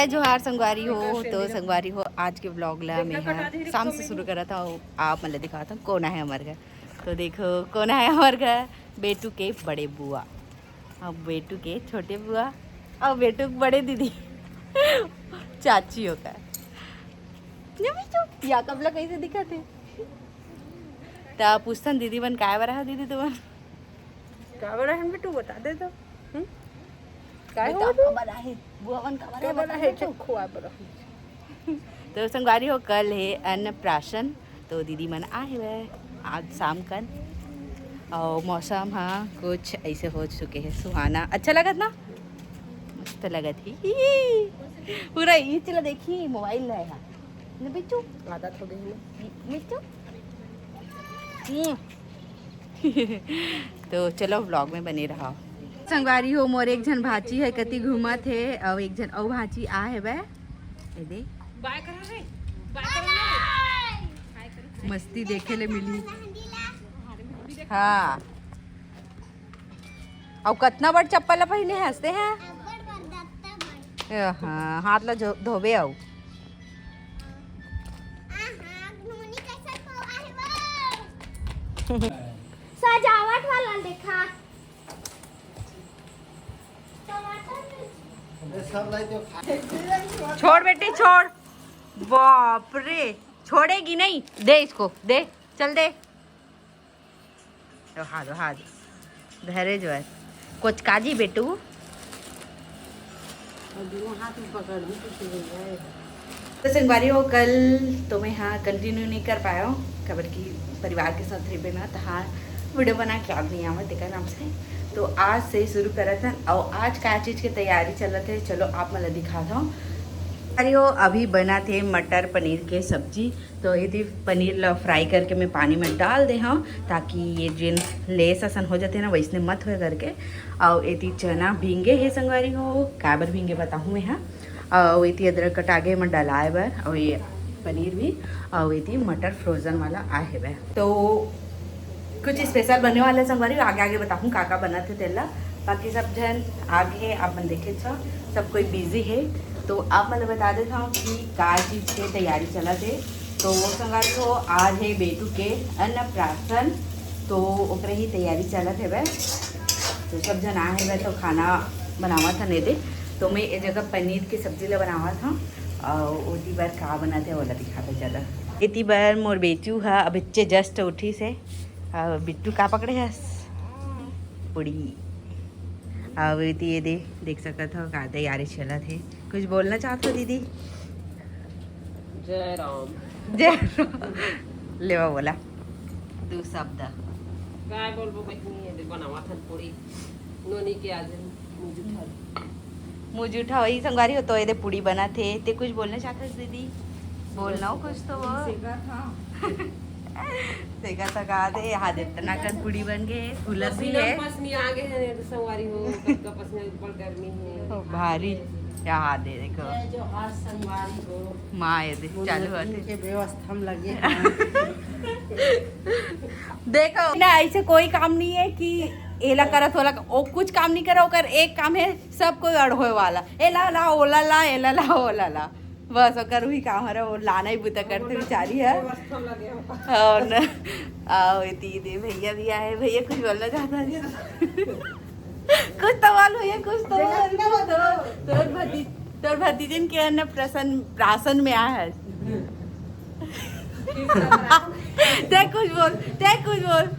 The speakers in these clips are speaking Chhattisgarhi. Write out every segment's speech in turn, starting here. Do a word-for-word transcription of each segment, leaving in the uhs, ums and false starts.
जय जोहार संगवारी हो। तो संगवारी हो, आज के vlog ला मैं हा शाम से शुरू करत हूँ, आप मन ला दिखात हूँ कोन आहे हमर घर। तो देखो कोन आहे हमर घर, बेटू के बड़े बुआ, अब बेटू के छोटे बुआ, अब बेटू के बड़े दीदी, चाची हो का। ये बेटू, या कब ला कैसे दिखत हे? त पूछथन दीदी मन, काय बर हा दीदी तुमन? का बर आहे बेटू, बता दे तो। हम्म? काय हो बेटा, तू? काबर आहे? बुआ मन काबर आहे, काबर बता आहे? दे तो। चुप, खुआ बर आहे। तो संगवारी हो, कल हे अन्नप्राशन, तो दीदी मन आए हुए आज शाम कन। और मौसम हा कुछ ऐसे हो चुके है सुहाना, अच्छा लगत ना, मस्त लगत ही। पूरा ये चला देखी मोबाइल ला है। न बिट्टू, आदत हो गई है। बिट्टू। हम्म। तो चलो vlog में बने रहा। संगवारी हो, मोर एक झन भांची है कति घूमत हे, और एक झन अउ भांची आ हेबे। ये दे। बाय करो रे, बाय करो रे। मस्ती देखे ले मिली। हाँ। अउ कतना बड़ चप्पल ला पहिने हंसते हैं। अब्बड़ बड़ दत्ता बड़। ए, हाँ, हाथ ला धो-, धोबे अउ। आहा, नोनी कैसन पोहा हे वो? सजावट वाला देखा। टमाटर ये सब लाई तो खा। छोड़ बेटी, छोड़। बाप रे, छोड़ेगी नहीं। दे इसको, दे, चल दे। दो हाथ, दो हाथ। धरे जो है। कोचकाजी बेटू। और दोनों हाथ में पकड़ भी कुछ नहीं है। तो संगवारी हो, कल तो मैं हा continue नहीं कर पाया हूँ, काबर कि परिवार के साथ रहिबे ना, तो हाँ, video बना के याद नहीं आवा, तेकर नाम से। तो आज से शुरू करत हन, और आज का चीज के तैयारी चलत है, चलो आप मन ला दिखात हूँ। अरे हो, अभी बनत हे मटर पनीर के सब्जी। तो ये थी पनीर ला fry करके मैं पानी में डाल दे हूँ, ताकि ये जेन lace असन हो जाते ना, वैसने मत होए करके। और ये थी चना भींगे हे संगवारी हो, काबर भींगे बताहूँ मैं हा। और ये थी अदरक कटा के मैं डलाए बर, और ये पनीर भी, और ये थी मटर frozen वाला आए हेबे। तो कुछ special बने वाला है संगवारी, आगे आगे बताहूँ का का बनत हे तेला। बाकी सब झन आगे हे, आप मन देखे छ, सब कोई busy हे। तो आप मन ल बता देत हूँ कि का चीज के तैयारी चलत हे। तो संगवारी हो, आज हे बेटू के अन्नप्राशन, तो ओकरे ही तैयारी चलत हेबे। तो सब झन आए हेबे तो खाना बनावत हन एदे। तो मैं ए जगह पनीर के सब्जी ला बनावत हूँ, और ओती बर का बनत हे ओला दिखाबे चला। एती बर मोर बेचू हा अब इच्चे just उठिस हे, और बिट्टू का पकड़े हस? पूड़ी। अउ एती ये दे, देख सकत हव का तैयारी चलत हे। कुछ बोलना चाहत हो दीदी? जय राम। जय राम। लेवा बोला दू शब्द। काय बोलबो बहिनी, ये दे बनावत हन पूड़ी। नोनी के आज मुझे उठा। मुझे उठा, वही संगवारी हो तो ये दे पूड़ी बनत हे। ते कुछ बोलना चाहत हस दीदी? बोलना हो कुछ तो वो। सेकत हव। देखा तो का दे, यहाँ दे इतना कन पूड़ी बन गए, फूलत भी पसीना है। पसनी आ गए हैं तो संगवारी हो, कतका पसना, ऊपर गर्मी है। ओ, भारी। यहाँ दे देखो। जय जोहार संगवारी हो। माँ ये दे, चालू होते। के व्यवस्था हम लगे हैं। देखो ना, ऐसे कोई काम नहीं है कि एला करत होला, ओ कुछ काम नहीं करा, ओकर एक काम है, सब कोई अड़होए वाला, एला ला, ओला ला, एला ला, ओला ला। बस ओकर उही काम हरे, वो लाना ही बुता करथे बिचारी ह। और न, आओ, एती दे भैया भी आए। भैया कुछ बोलना चाहता है? कुछ तो बोल भैया, कुछ तो बोल। तोर भती-, तोर भतीजन के अन्नप्राशन, प्राशन में आए है। ते कुछ बोल, ते कुछ बोल।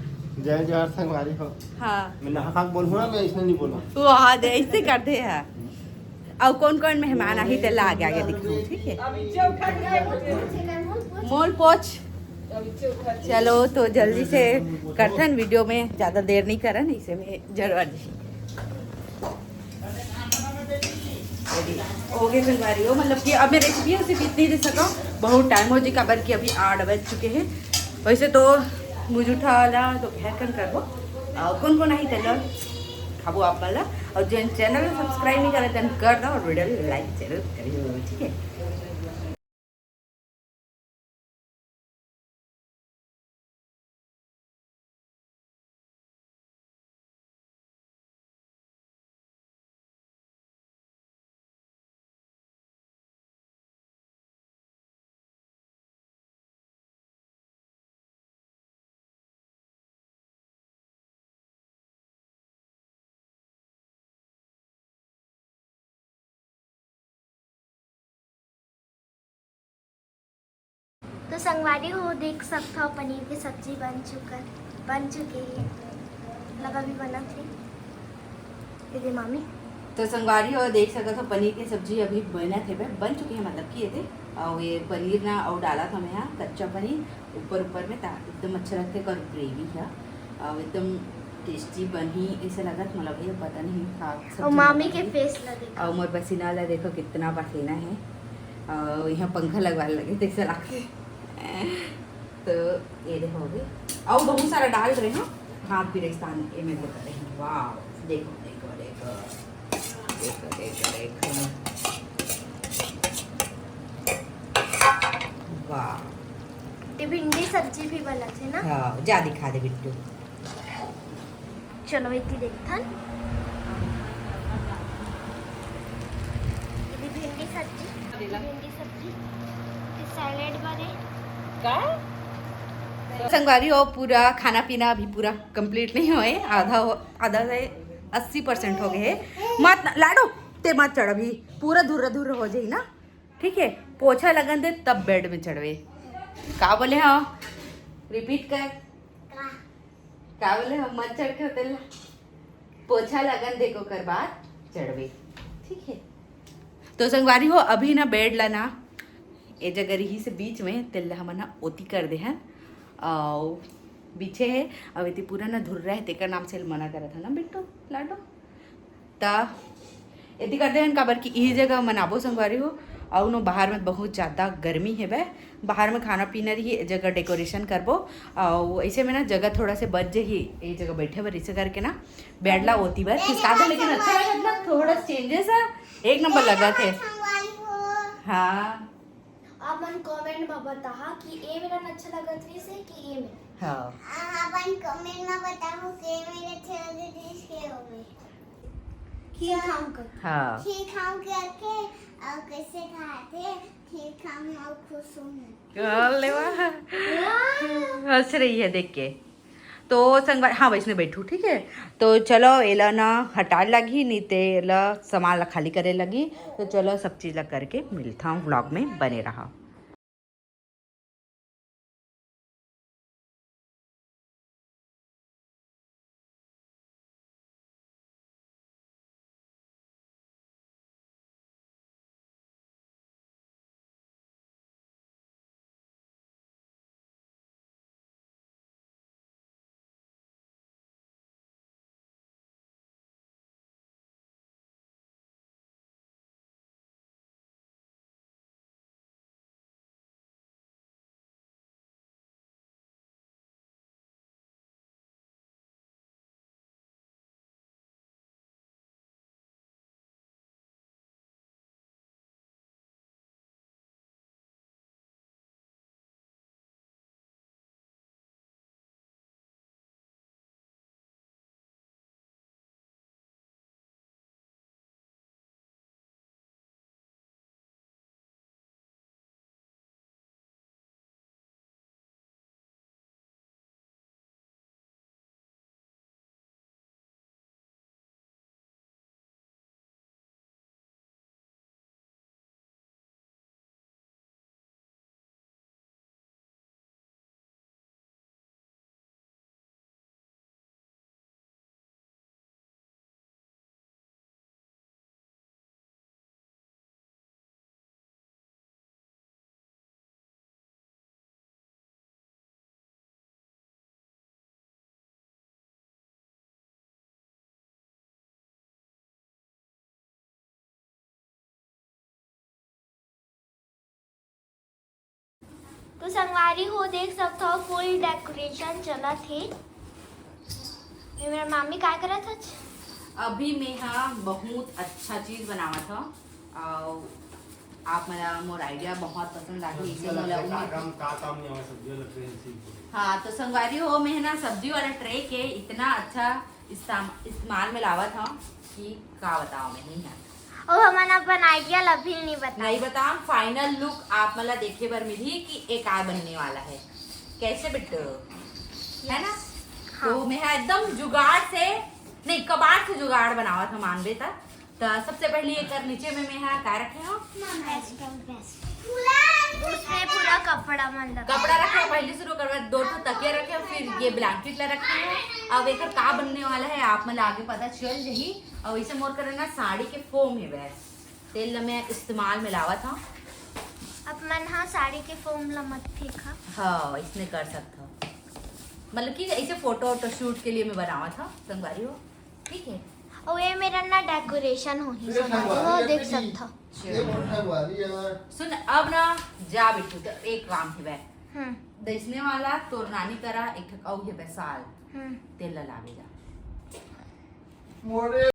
जय जोहार संगवारी हो। हाँ। मैं नहा खा के बोलूँ ना, मैं ऐसे नहीं बोलूँ। वो हाँ दे, ऐसे कर दे है। अउ कौन कौन मेहमान आही, तेला आगे आगे दिखाऊँ, ठीक है? मोल पोछ। चलो, तो जल्दी से करथन video में, ज़्यादा देर नहीं करन, इसे में जरूर। ओके संगवारी हो, मतलब कि अब मैं recipe सिर्फ इतनी दे सका, बहुत time हो जी, काबर कि अभी आठ बज चुके हैं। वैसे तो मुझे उठा वाला दोपहर कन करबो। अउ कौन कौन आही, तेला खाबो आप वाला। अउ जेन channel subscribe नहीं करे, तेन कर दो और video like जरूर करियो, ठीक है? तो संगवारी हो, देख सकथव, पनीर के सब्जी बन चुका, बन चुके हे, लगा भी बनत हे। ये दे मामी। तो संगवारी हो, देख सकत हो, पनीर के सब्जी अभी बनत हे, बन चुके हे, मतलब कि ये दे, और ये पनीर ना, और डाला था मैं यहाँ कच्चा पनीर ऊपर ऊपर में, ता एकदम अच्छा लगथे, और ग्रेवी है, और एकदम टेस्टी बनही ऐसे लगत मोला भैया, पता नहीं का सब्जी और मामी बनाही। के फेस ला देखा। और मोर पसीना ला देखो, कितना पसीना है। और यहाँ पंखा लगवा लगे, तैसे लगथे। तो ये देखो, अभी और बहुत सारा डाल रहे हो। हाँ, फिर एक स्थान ये मैं बता रही हूँ। वाह, देखो, देखो, देखो, देखो, देखो, देखो। वाह। ये भिंडी सब्जी भी बनत हे ना। हाँ, जा दिखा दे बिट्टू। चलो, इतनी देखथन। ये भिंडी सब्जी, भिंडी सब्जी, ये सैलेड बने। संगवारी हो, पूरा खाना पीना अभी पूरा कंप्लीट नहीं होए, आधा हो, आधा से अस्सी परसेंट हो गए हे। मत लाडो, ते मत चढ़, अभी पूरा धुर्रा धुर्रा हो जाई ना, ठीक है? पोछा लगन दे तब बेड में चढ़वे। का बोले हो? रिपीट कर। का बोले हो? मत चढ़ के होटल ला। पोछा लगन दे ओकर बाद चढ़वे, ठीक है? तो संगवारी हो, अभी ना बेड ला ना ए जगह रही से बीच में, तेल ला हमन ना ओती कर दे हैं। और पीछे है, अब इति पूरा ना धुर्रा है, तेकर नाम से मना करत है ना बिट्टू लाडो। त एती कर दे हैं, काबर कि इही जगह मनाबो संगवारी हो। और नो बाहर में बहुत ज़्यादा गर्मी है बे, बाहर में खाना पीना रही, ए जगह डेकोरेशन करबो। और ऐसे में ना जगह थोड़ा से बच जाही, ए जगह बैठे बर, इसे करके ना बेड ला ओती बर खिसका दे, लेकिन अच्छा लगत ना, थोड़ा चेंजेस है, एक नंबर लगत है। हाँ। आप मन कमेंट में बताहा कि ए मेरा अच्छा लगत रही से कि ए में। हाँ। अपन कमेंट में बताओ कि ए मेरा अच्छा लगत रही से कि ओ में। खीर खाऊं कर। हाँ। खीर खाऊं करके और कैसे खाते? खीर खाऊं और खुश हूँ। अरे वाह। हंस रही है देख के। तो संगवारी, हाँ, वैसने बैठू, ठीक है। तो चलो, एला ना हटाए लगही, नहीं ते एला सामान ला खाली करे लगही। तो चलो, सब चीज ला करके मिलता हूँ, व्लॉग में बने रहा। तो संगवारी हो, देख सकथव, फुल डेकोरेशन चलत हे। ये मेरा मामी का करत हच? अभी मैं हा बहुत अच्छा चीज बनावत हव, और आप मला मोर आइडिया बहुत पसंद आही, इसे मोला उम्मीद का काम नहीं आवा, सब्जी वाला ट्रेन सीख। हाँ, तो संगवारी हो, मैं ना सब्जी वाला ट्रे के इतना अच्छा इस्तेम-, इस्तेमाल में लावत हव कि का बताओ मैं नहीं है। और हमन अपन आइडिया ला भी नहीं बता। नहीं बताओ, फाइनल लुक आप मला देखे बर मिलही कि एक आ बनने वाला है। कैसे बिट्टू, है ना? हाँ। तो मैं हा एकदम जुगाड़ से, नहीं, कबाड़ से जुगाड़ बनावत हव, मानबे त। तो सबसे पहले एकर नीचे में मैं हा का रखे हव? उसमें पूरा कपड़ा मन लगा। कपड़ा रखे हो, पहले शुरू करवा, दो ठो तकिया रखे हो, फिर ये ब्लैंकेट ला रखे हो। अब एकर का बनने वाला है, आप मन ला आगे पता चल जही। और इसे मोर करे ना साड़ी के फोम है वह, तेल ला मैं इस्तेमाल में लावा था। अपन हा साड़ी के फोम ला मत फेंका। हाँ, इसने कर सकता हो, मतलब कि ऐसे फोटो वोटो शूट के लिए मैं बनावा था, संगवारी हो, ठीक है। और ये मेरा ना डेकोरेशन होही, संगवारी हो, देख सकता हो। ये मोटा वाली है। सुन, अब ना जा बिट्टू, तो एक काम है वह, हम्म दइसने वाला तोर नानी करा एक ठक अउ है वह साल, हम्म तेल ला लावे जा। मोरे